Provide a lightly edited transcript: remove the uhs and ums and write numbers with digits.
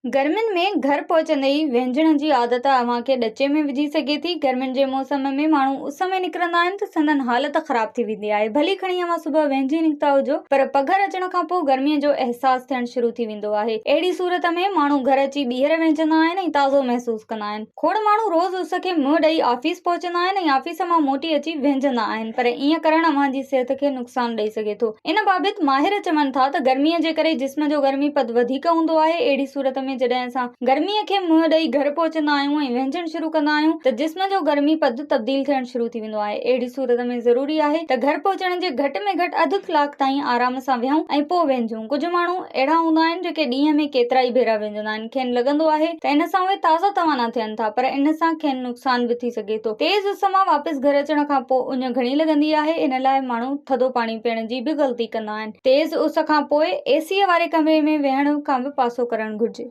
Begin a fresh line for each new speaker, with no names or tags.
گرمين ۾ گهر پهچندي ئي وهنجڻ جي عادت اوهان کي ڏچي ۾ وجهي سگهي ٿي. گرمين جي موسم ۾ ماڻهو اس ۾ نڪرندا آهن ته سندن حالت خراب ٿي ويندي آهي. ڀلي کڻي اوهان صبح وهنجي نڪتا هجو پر پگهر اچڻ کانپوء گرميء جو احساس ٿيڻ شروع ٿي ويندو آهي. اهڙي صورت ۾ ماڻهو گهر اچي ٻيهر وهنجندا آهن ۽ تازو محسوس ڪندا آهن. کوڙ ماڻهو روز اس کي منهن ڏئي آفيس پهچندا آهن ۽ آفيس مان موٽي اچي وهنجندا آهن پر ائين ڪرڻ اوهان جي صحت کي نقصان ڏئي سگهي ٿو. ان بابت ماهر چون ٿا ته گرميء جي ڪري جسم جو گرمي پد وڌيڪ هوندو آهي، اهڙي صورت ۾ جڏهن اسان گرميء کي منهن ڏئي گهر پهچندا آهيون ۽ وهنجڻ شروع ڪندا آهيون ته جسم جو گرمي پد تبديل ٿيڻ شروع ٿي ويندو آهي، اهڙي صورت ۾ ضروري آهي ته گهر پهچڻ جي گهٽ ۾ گهٽ اڌ ڪلاڪ تائين آرام سان ويهون ۽ پوء وهنجون، ڪجهه ماڻهو اهڙا هوندا آهن جيڪي ڏينهن ۾ ڪيترائي ڀيرا وهنجندا آهن، کين لڳندو آهي ته ان سان اهي تازا توانا ٿين ٿا پر ان سان کين نقصان به ٿي سگهي ٿو. تيز اس مان واپس گهر اچڻ کان پوء اڃ گهڻي لڳندي آهي، ان لاء ماڻهو ٿڌو پاڻي پيئڻ جي به غلطي ڪندا آهن. تيز اس کان پوء اي سيء واري ڪمري ۾ ويهڻ کان به پاسو ڪرڻ گهرجي.